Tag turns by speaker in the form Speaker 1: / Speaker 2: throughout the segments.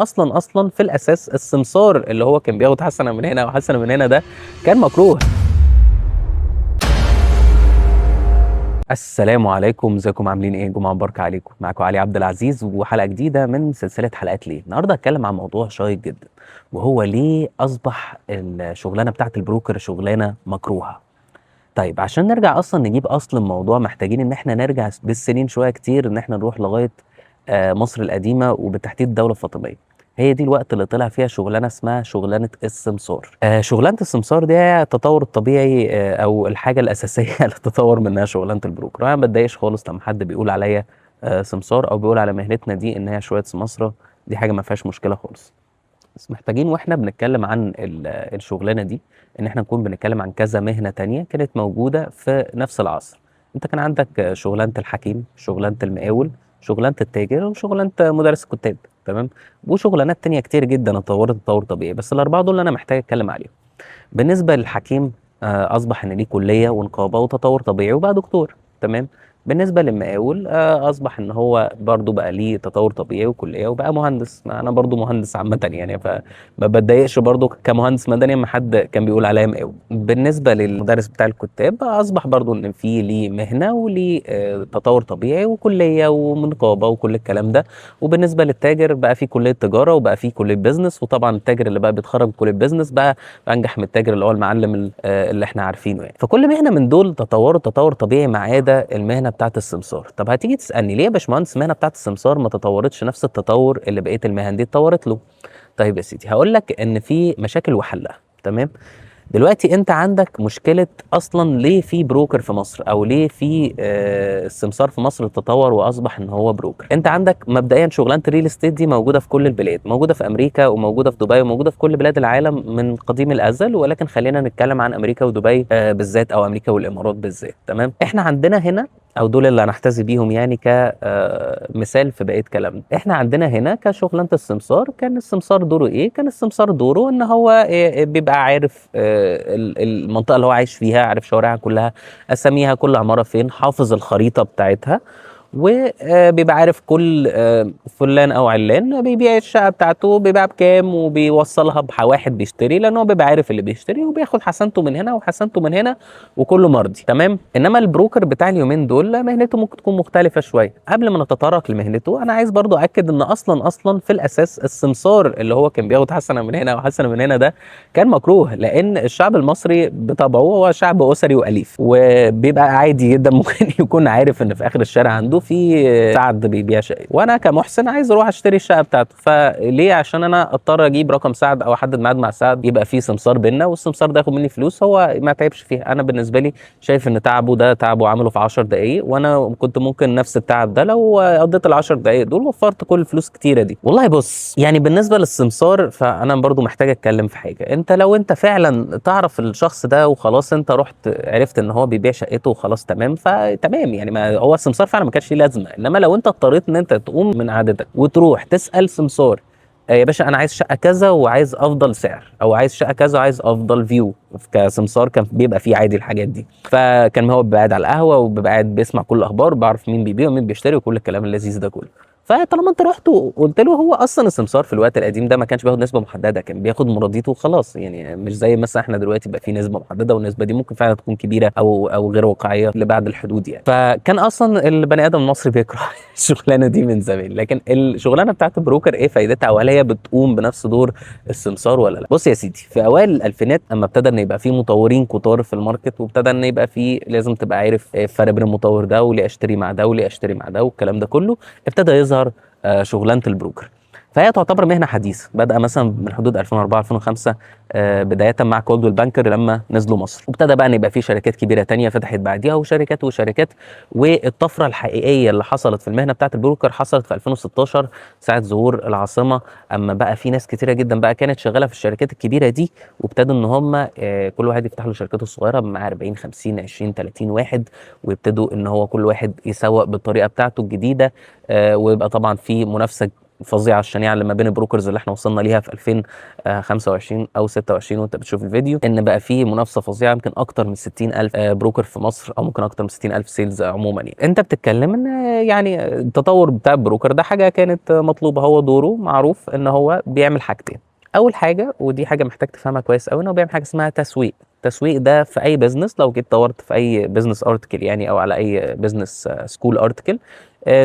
Speaker 1: أصلًا في الأساس السمسار اللي هو كان بياخد حسنة من هنا وحسنة من هنا ده كان مكروه. السلام عليكم، ازيكم عاملين ايه؟ جمعة مباركة عليكم. معاكم علي عبد العزيز وحلقة جديدة من سلسلة حلقات ليه. النهارده هتكلم عن موضوع شيق جدا، وهو ليه أصبح الشغلانة بتاعت ال broker شغلانة مكروهة. طيب عشان نرجع أصلا نجيب أصل الموضوع محتاجين إن احنا نرجع بالسنين شوية كتير، إن احنا نروح لغاية مصر القديمة وبالتحديد الدولة الفاطمية. هي دي الوقت اللي طلع فيها شغلانة اسمها شغلانة السمسار. شغلانة السمسار دي هي التطور الطبيعي، او الحاجة الاساسية اللي تطور منها شغلانة ال broker. انا ما بتضايقش خالص لما حد بيقول عليا سمسار او بيقول على مهنتنا دي ان هي شوية سمسره، دي حاجة ما فيهاش مشكلة خالص. بس محتاجين واحنا بنتكلم عن الشغلانة دي ان احنا نكون بنتكلم عن كذا مهنة تانية كانت موجودة في نفس العصر. انت كان عندك شغلانة الحكيم، شغلانة المقاول، شغلانة التاجر، وشغلانه مدرس الكتاب، تمام، وشغلانات تانية كتير جدا اتطورت تطور طبيعي، بس الاربعة دول اللي انا محتاج اتكلم عليهم. بالنسبة للحكيم اصبح ان ليه كليه ونقابة وتطور طبيعي وبقى دكتور، تمام. بالنسبة للمقاول اصبح ان هو برضو بقى ليه تطور طبيعي وكلية وبقى مهندس. ما انا برضو مهندس عامة يعني، فما بتضايقش برضو كمهندس مدني اما حد كان بيقول عليا مقاول. بالنسبة للمدرس بتاع الكتاب اصبح برضو ان في ليه مهنة وليه تطور طبيعي وكلية ونقابة وكل الكلام ده. وبالنسبة للتاجر بقى في كليه تجارة وبقى في كليه business، وطبعا التاجر اللي بقى بيتخرج من كليه business بقى انجح من التاجر اللي هو المعلم اللي احنا عارفينه يعني. فكل مهنة من دول تطوروا تطور طبيعي ما عدا المهنة بتاعت السمسار. طب هتيجي تسالني ليه يا باشمهندس المهنة بتاعت السمسار ما تطورتش نفس التطور اللي بقية المهن دي اتطورت له؟ طيب يا سيدي هقول لك ان في مشاكل وحلها، تمام. دلوقتي انت عندك مشكلة اصلا ليه في broker في مصر، او ليه في السمسار في مصر تطور واصبح ان هو broker. انت عندك مبدئيا شغلانة ال real estate دي موجودة في كل البلاد، موجودة في امريكا وموجودة في دبي وموجودة في كل بلاد العالم من قديم الازل، ولكن خلينا نتكلم عن امريكا ودبي بالذات، او امريكا والامارات بالذات، تمام. احنا عندنا هنا، او دول اللي هنحتذي بيهم يعني كمثال في بقية كلامنا، احنا عندنا هنا كشغلانه السمسار. كان السمسار دوره ايه؟ كان السمسار دوره ان هو بيبقى عارف المنطقة اللي هو عايش فيها، عارف شوارعها كلها، اساميها، كل عمارة فين، حافظ الخريطة بتاعتها، وبيبقى عارف كل فلان او علان بيبيع الشقة بتاعته بيبيعها بكام، وبيوصلها بواحد بيشتري، لان هو بيبقى عارف اللي بيشتري، وبياخد حسنته من هنا وحسنته من هنا وكله مرضي، تمام. انما ال broker بتاع اليومين دول مهنته ممكن تكون مختلفة شوية. قبل ما نتطرق لمهنته انا عايز برضو اكد ان اصلا في الاساس السمسار اللي هو كان بياخد حسنه من هنا وحسنه من هنا ده كان مكروه، لان الشعب المصري بطبعه هو شعب اسري واليف، وبيبقى عادي جدا ممكن يكون عارف ان في اخر الشارع عنده في سعد بيبيع شقه، وانا كمحسن عايز اروح اشتري الشقة بتاعته، فليه عشان انا اضطر اجيب رقم سعد او احدد ميعاد مع سعد يبقى في سمسار بينا، والسمسار ده ياخد مني فلوس هو ما تعبش فيها. انا بالنسبة لي شايف ان تعبه ده تعبه عمله في 10 دقائق، وانا كنت ممكن نفس التعب ده لو قضيت ال 10 دقائق دول وفرت كل الفلوس كتيرة دي. والله بص، يعني بالنسبة للسمسار فانا برضو محتاج اتكلم في حاجة. انت لو انت فعلا تعرف الشخص ده وخلاص انت رحت عرفت ان هو بيبيع شقته وخلاص تمام، فتمام يعني، ما هو السمسار فعلا ما كانش ليه لازمه. انما لو انت اضطريت ان انت تقوم من عادتك وتروح تسال سمسار يا باشا انا عايز شقه كذا وعايز افضل سعر، او عايز شقه كذا وعايز افضل view، كسمسار كان بيبقى فيه عادي الحاجات دي، فكان هو بيبقى قاعد على القهوة وبيبقى قاعد بيسمع كل الاخبار، بيعرف مين بيبيع ومين بيشتري وكل الكلام اللذيذ ده كله. فطالما انت رحت وقلت له، هو اصلا السمسار في الوقت القديم ده ما كانش بياخد نسبه محددة، كان بياخد مراديته وخلاص يعني، مش زي مثلا احنا دلوقتي بقى في نسبه محددة، والنسبه دي ممكن فعلا تكون كبيرة او غير واقعية لبعض الحدود يعني. فكان اصلا البني ادم المصري بيكره الشغلانة دي من زمان. لكن الشغلانة بتاعت ال broker ايه فايدتها، او هل هي بتقوم بنفس دور السمسار ولا لا؟ بص يا سيدي، في اوائل الالفينات اما ابتدى ان يبقى في مطورين كتار في ال market، وابتدى ان يبقى في لازم تبقى عارف الفرق بين المطور ده وليه اشتري مع ده وليه اشتري مع ده والكلام ده كله، ابتدى يظهر شغلانة ال broker. فهي تعتبر مهنة حديثه، بدأ مثلا من حدود 2004 2005 بداية مع كولدويل بانكر لما نزلوا مصر، وابتدى بقى ان يبقى في شركات كبيرة تانية فتحت بعديها، وشركات وشركات. والطفره الحقيقية اللي حصلت في المهنة بتاعت ال broker حصلت في 2016 ساعة ظهور العاصمة، اما بقى في ناس كتيرة جدا بقى كانت شغالة في الشركات الكبيرة دي، وابتدوا ان هم كل واحد يفتح له شركته الصغيرة مع 40 50 20 30 واحد، ويبتدوا ان هو كل واحد يسوق بالطريقة بتاعته الجديدة، ويبقى طبعا في منافسه الفظيعة الشنيعة اللي ما بين ال brokers اللي احنا وصلنا ليها في 2025 او 26 وانت بتشوف الفيديو، ان بقى في منافسه فظيعة، يمكن اكتر من 60,000 broker في مصر، او ممكن اكتر من 60,000 sales عموما. يعني انت بتتكلم ان يعني التطور بتاع ال broker ده حاجة كانت مطلوبه. هو دوره معروف ان هو بيعمل حاجتين. اول حاجة، ودي حاجة محتاج تفهمها كويس قوي، ان هو بيعمل حاجة اسمها تسويق. التسويق ده في اي business، لو جيت دورت في اي business article يعني، او على اي business school article،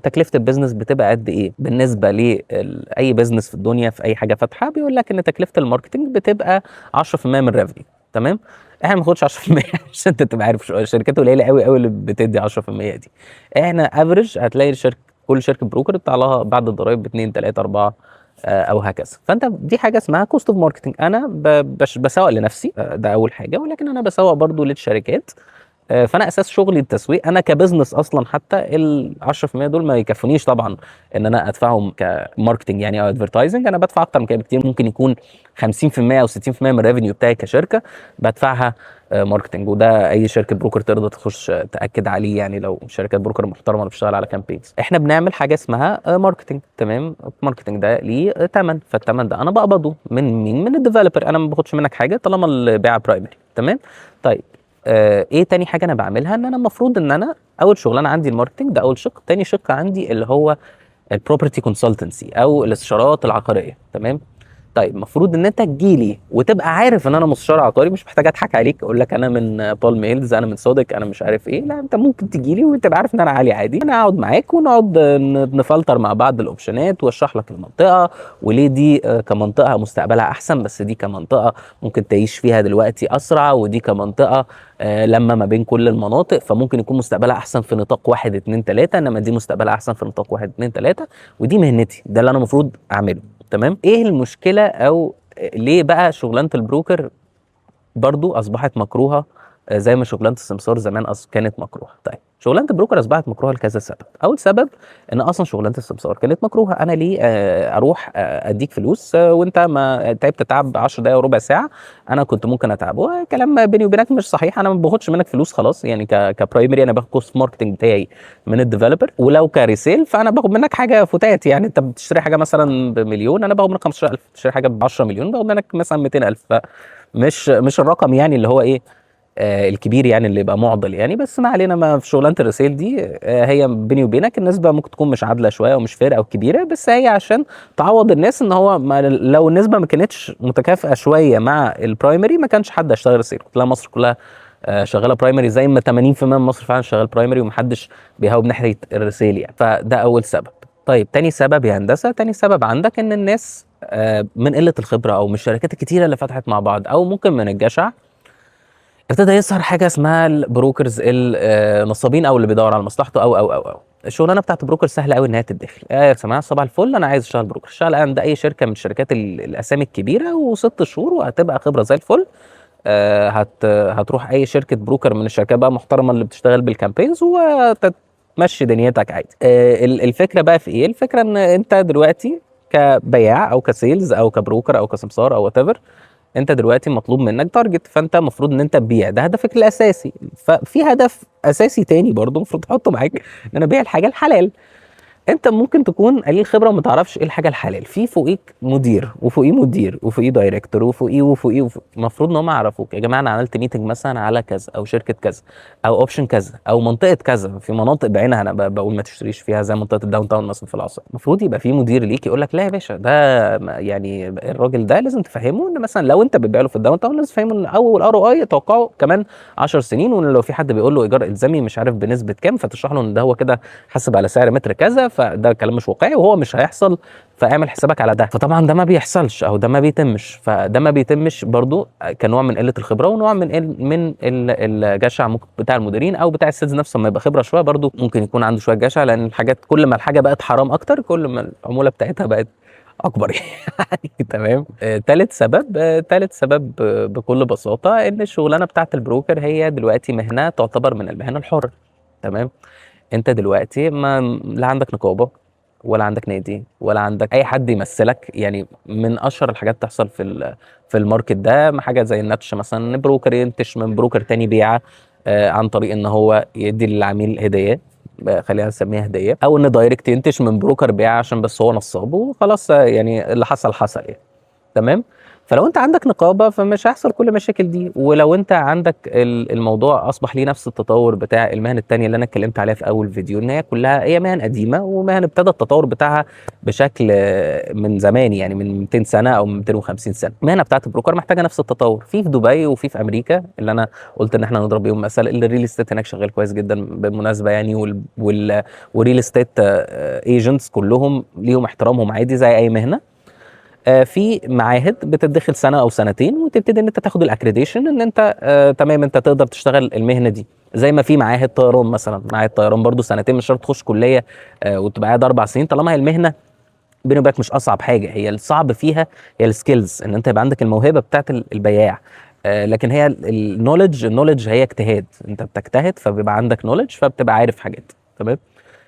Speaker 1: تكلفة ال business بتبقى قد ايه بالنسبة لاي business في الدنيا في اي حاجة فاتحه؟ بيقول لك ان تكلفة ال marketing بتبقى 10% من ال revenue، تمام؟ احنا ما بناخدش 10% عشان انت تبقى عارف، شركات قليله قوي قوي اللي بتدي 10% دي. احنا average هتلاقي الشركة، كل شركة broker بتطلع لها بعد الضرايب ب 2 3 4 او هكذا. فانت دي حاجة اسمها cost of marketing. انا بسوق لنفسي، ده اول حاجه، ولكن انا بسوق برضو للشركات، فانا اساس شغلي التسويق. انا ك business اصلا حتى ال 10% دول ما يكفونيش طبعا ان انا ادفعهم ك marketing يعني او advertising. انا بدفع اكتر من كده بكتير، ممكن يكون 50% او 60% من ال revenue بتاعي كشركة بدفعها marketing. وده اي شركة broker تقدر تخش تاكد عليه، يعني لو شركات broker محترمه اللي بتشتغل على campaigns. احنا بنعمل حاجة اسمها marketing، تمام؟ ال marketing ده ليه ثمن، فالثمن ده انا بقبضه من مين؟ من ال developer. انا ما باخدش منك حاجة طالما البيعة primary، تمام؟ طيب، ايه تاني حاجة انا بعملها؟ ان انا المفروض ان انا اول شغلانة عندي ال marketing، ده اول شق. تاني شق عندي اللي هو ال property consultancy او الاستشارات العقاريه، تمام؟ طيب، المفروض ان انت تجيلي وتبقى عارف ان انا مستشار عقاري، مش محتاج اضحك عليك اقول لك انا من بالم هيلز، انا من سودك، انا مش عارف ايه. لا، انت ممكن تجيلي وتبقى عارف ان انا علي عادي. انا اقعد معاك ونقعد نفلتر مع بعض ال option ات، واشرح لك المنطقة وليه دي كمنطقه مستقبلها احسن، بس دي كمنطقه ممكن تعيش فيها دلوقتي اسرع، ودي كمنطقه لما ما بين كل المناطق فممكن يكون مستقبلها احسن في نطاق 1 2 3، انما دي مستقبلها احسن في نطاق 1 2 3. ودي مهنتي، ده اللي انا المفروض اعمله، تمام؟ ايه المشكلة او ليه بقى شغلانة ال broker برضو اصبحت مكروهة زي ما شغلانة السمسار زمان كانت مكروهه؟ طيب، شغلانة ال broker اصبحت مكروهة لكذا سبب. اول سبب ان اصلا شغلانة السمسار كانت مكروهه. انا ليه اروح اديك فلوس وانت ما تعبت تعب 10 دقايق وربع ساعة انا كنت ممكن اتعبه؟ كلام بيني وبينك مش صحيح، انا ما باخدش منك فلوس خلاص. يعني ك primary انا باخد cost marketing بتاعي من ال developer، ولو ك resale فانا باخد منك حاجة فتات. يعني انت بتشتري حاجة مثلا بمليون، انا باخد منك 15000، بتشتري حاجة ب 10 مليون باخد منك مثلا 200000. مش الرقم يعني اللي هو ايه الكبير يعني اللي يبقى معضل يعني. بس ما علينا، ما في شغلانة ال resale دي هي بيني وبينك النسبة ممكن تكون مش عادلة شوية او مش fair او كبيره، بس هي عشان تعوض الناس ان هو ما لو النسبة ما كانتش متكافئة شوية مع ال primary ما كانش حد هيشتغل resale. كنت مصر كلها شغالة primary، زي ما 80% من مصر فعلا شغال primary ومحدش بيهوب ناحية ال resale يعني. فده اول سبب. طيب، تاني سبب يا هندسه، تاني سبب عندك ان الناس من قلة الخبرة او من الشركات الكتيرة اللي فتحت مع بعض او ممكن من الجشع، ابتدى يظهر حاجة اسمها ال brokers النصابين او اللي بيدور على مصلحته او او او او. الشغلانة بتاعت broker سهلة قوي انها تدخل. يا جماعة صباح الفل، انا عايز اشتغل broker. اشتغل عند اي شركة من الشركات الاسامي الكبيرة و6 شهور وهتبقى خبره زي الفل. هتروح اي شركة broker من الشركات بقى محترمه اللي بتشتغل بال campaigns وتمشي دنيتك عادي. الفكرة بقى في ايه؟ الفكرة ان انت دلوقتي كبياع او ك sales او ك broker او كسمسار او whatever، انت دلوقتي مطلوب منك target، فانت المفروض ان انت تبيع، ده هدفك الاساسي. ففي هدف اساسي تاني برضه المفروض تحطه معاك، ان انا ابيع الحاجة الحلال. انت ممكن تكون قليل خبره وما تعرفش ايه الحاجة الحلال. في فوقيك مدير وفوقيه مدير وفوقيه director وفوقيه وفوقيه. المفروض ان هم يعرفوك: يا جماعة انا عملت meeting مثلا على كذا او شركة كذا او option كذا او منطقة كذا. في مناطق بعينها انا بقول ما تشتريش فيها، زي منطقة ال downtown مثلا في العاصمه. المفروض يبقى في مدير ليك يقول لك: لا يا باشا، ده يعني الراجل ده لازم تفهمه ان مثلا لو انت بتبيع له في ال downtown لازم تفهمه ان اول ROI توقعه كمان 10 سنين، وان لو في حد بيقول له ايجار الزامي مش عارف بنسبة كام، فتشرح له ان ده هو كده حاسب على سعر متر كذا، فده كلام مش واقعي وهو مش هيحصل، فاعمل حسابك على ده. فطبعا ده ما بيحصلش او ده ما بيتمش. فده ما بيتمش برضو كنوع من قلة الخبرة ونوع من الجشع ممكن بتاع المديرين او بتاع ال sales نفسه. لما يبقى خبره شوية برضو ممكن يكون عنده شوية جشع، لان الحاجات كل ما الحاجة بقت حرام اكتر كل ما العمولة بتاعتها بقت اكبر يعني، تمام؟ تالت سبب بكل بساطة ان الشغلانة بتاعت ال broker هي دلوقتي مهنة تعتبر من المهن الحره، تمام؟ انت دلوقتي ما لا عندك نقابة ولا عندك نادي ولا عندك اي حد يمثلك. يعني من اشهر الحاجات تحصل في ال market ده حاجة زي النتش مثلا، إن broker ينتش من broker تاني بيعه عن طريق ان هو يدي للعميل هديه. خلينا نسميها هديه، او ان direct ينتش من broker بيع عشان بس هو نصاب وخلاص، يعني اللي حصل حصل يعني. تمام. فلو انت عندك نقابة فمش هيحصل كل المشاكل دي. ولو انت عندك الموضوع اصبح ليه نفس التطور بتاع المهن التانية اللي انا اتكلمت عليها في اول فيديو، ان هي كلها هي مهن قديمة ومهن ابتدى التطور بتاعها بشكل من زمان، يعني من 200 سنة او من 250 سنة. المهنة بتاعت ال broker محتاجه نفس التطور في دبي وفي امريكا اللي انا قلت ان احنا نضرب بيهم مثل، اللي ال real estate هناك شغال كويس جدا بالمناسبة يعني، وال real estate agents كلهم ليهم احترامهم عادي زي اي مهنة. في معاهد بتدخل سنة او سنتين وتبتدي ان انت تاخد ال accreditation ان انت تمام، انت تقدر تشتغل المهنة دي. زي ما في معاهد طيران مثلا، معاهد طيران برضو سنتين، مش شرط تخش كليه وتبقى قاعد 4 سنين، طالما هي المهنة بيني وبينك مش اصعب حاجة. هي الصعب فيها هي ال skills، ان انت يبقى عندك الموهبة بتاعت البياع، لكن هي ال knowledge هي اجتهاد، انت بتجتهد فبيبقى عندك knowledge، فبتبقى عارف حاجات. تمام.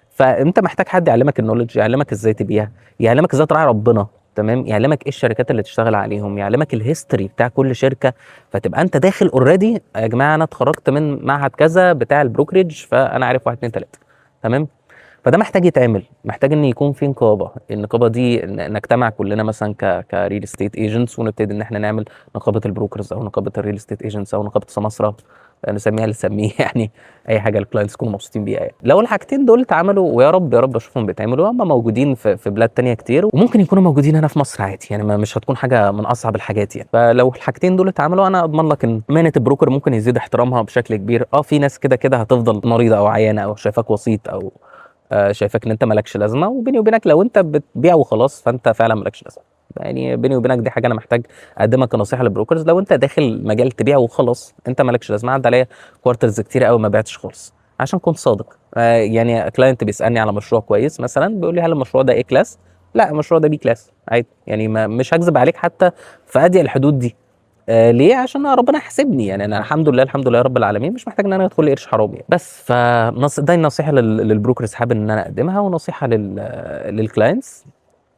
Speaker 1: فانت محتاج حد يعلمك ال knowledge، يعلمك ازاي تبيع، يعلمك ازاي تراعي ربنا، تمام، يعلمك ايه الشركات اللي تشتغل عليهم، يعلمك ال history بتاع كل شركة، فتبقى انت داخل already يا جماعة انا اتخرجت من معهد كذا بتاع ال brokerage، فانا عارف واحد اتنين تلاتة. تمام. فده محتاج يتعمل، محتاج ان يكون في نقابة. النقابة دي نجتمع كلنا مثلا ك real estate agents ونبتدي ان احنا نعمل نقابة ال brokers او نقابة ال real estate agents او نقابة سماسره، نسميها اللي نسميه، يعني اي حاجة ال clients يكونوا مبسوطين بيها. يعني لو الحاجتين دول اتعملوا، ويا رب يا رب اشوفهم بيتعملوا، هم موجودين في بلاد تانية كتير وممكن يكونوا موجودين هنا في مصر عادي، يعني ما مش هتكون حاجة من اصعب الحاجات يعني. فلو الحاجتين دول اتعملوا انا اضمن لك ان مهنة ال broker ممكن يزيد احترامها بشكل كبير. في ناس كده كده هتفضل مريضه او عيانه او شايفاك وسيط او شايفاك ان انت مالكش لازمه. وبيني وبينك لو انت بتبيع وخلاص فانت فعلا مالكش لازمه. يعني بيني وبينك دي حاجة انا محتاج اقدمها كنصيحه لل brokers، لو انت داخل مجال تبيع وخلاص انت مالكش لازمه. عدى عليا quarters كتير قوي ما بعتش خالص عشان كنت صادق. يعني client بيسالني على مشروع كويس مثلا، بيقول لي هل المشروع ده A class؟ لا، المشروع ده B class عادي، يعني ما مش هكذب عليك حتى في اضيق الحدود دي. ليه؟ عشان ربنا يحاسبني. يعني انا الحمد لله، الحمد لله يا رب العالمين، مش محتاج ان انا ادخل لي قرش حرام يعني. بس ده النصيحة لل brokers حابب ان انا اقدمها، ونصيحة لل clients،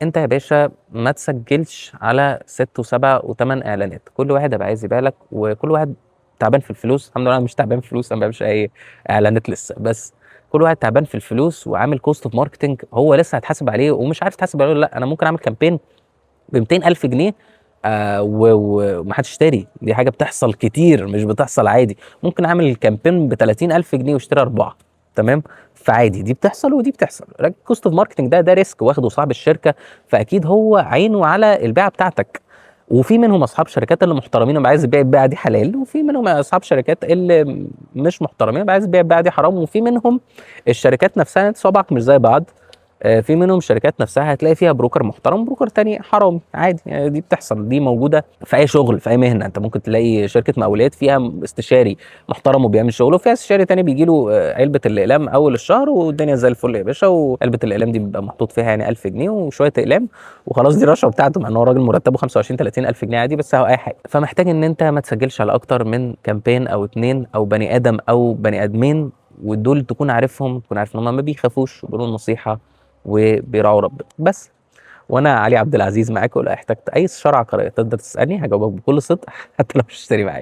Speaker 1: انت يا باشا ما تسجلش على 6 و7 و8 اعلانات. كل واحد هيبقى عايز يبيع لك وكل واحد تعبان في الفلوس. الحمد لله انا مش تعبان في الفلوس، انا ما بعملش اي اعلانات لسه، بس كل واحد تعبان في الفلوس وعامل cost of marketing هو لسه هيتحاسب عليه ومش عارف يتحاسب عليه ولا لا. انا ممكن اعمل campaign ب 200,000 جنيه ومحدش يشتري، دي حاجة بتحصل كتير مش بتحصل عادي. ممكن اعمل campaign ب 30,000 جنيه واشتري اربعه. تمام. فعادي دي بتحصل ودي بتحصل. cost of marketing ده risk واخده صاحب الشركة، فاكيد هو عينه على البيعة بتاعتك. وفي منهم اصحاب شركات اللي محترمين وبقى عايز يبيع البيعة دي حلال، وفي منهم اصحاب شركات اللي مش محترمين وبقى عايز يبيع البيعة دي حرام، وفي منهم الشركات نفسها صوابعك مش زي بعض. في منهم شركات نفسها هتلاقي فيها broker محترم، broker تاني حرام عادي. يعني دي بتحصل، دي موجودة في اي شغل في اي مهنه. انت ممكن تلاقي شركة مقاولات فيها استشاري محترم وبيعمل شغله، وفيها استشاري تاني بيجي له علبة الاقلام اول الشهر والدنيا زي الفل يا باشا، وعلبة الاقلام دي بيبقى محطوط فيها يعني 1000 جنيه وشوية اقلام وخلاص، دي الرشوة بتاعته، مع ان هو راجل مرتبه 25 30 الف جنيه عادي، بس هو اي حاجه. فمحتاج ان انت ما تسجلش على اكتر من campaign او اتنين او بني ادم او بني ادمين، ودول تكون عارفهم، تكون عارف ان هم ما بيخافوش وبيقولوا النصيحة وبيراعوا ربنا بس. وانا علي عبد العزيز معاكم، لو احتجت اي استشاره عقارية تقدر تسالني هجاوبك بكل صدق حتى لو مش هتشتري معايا.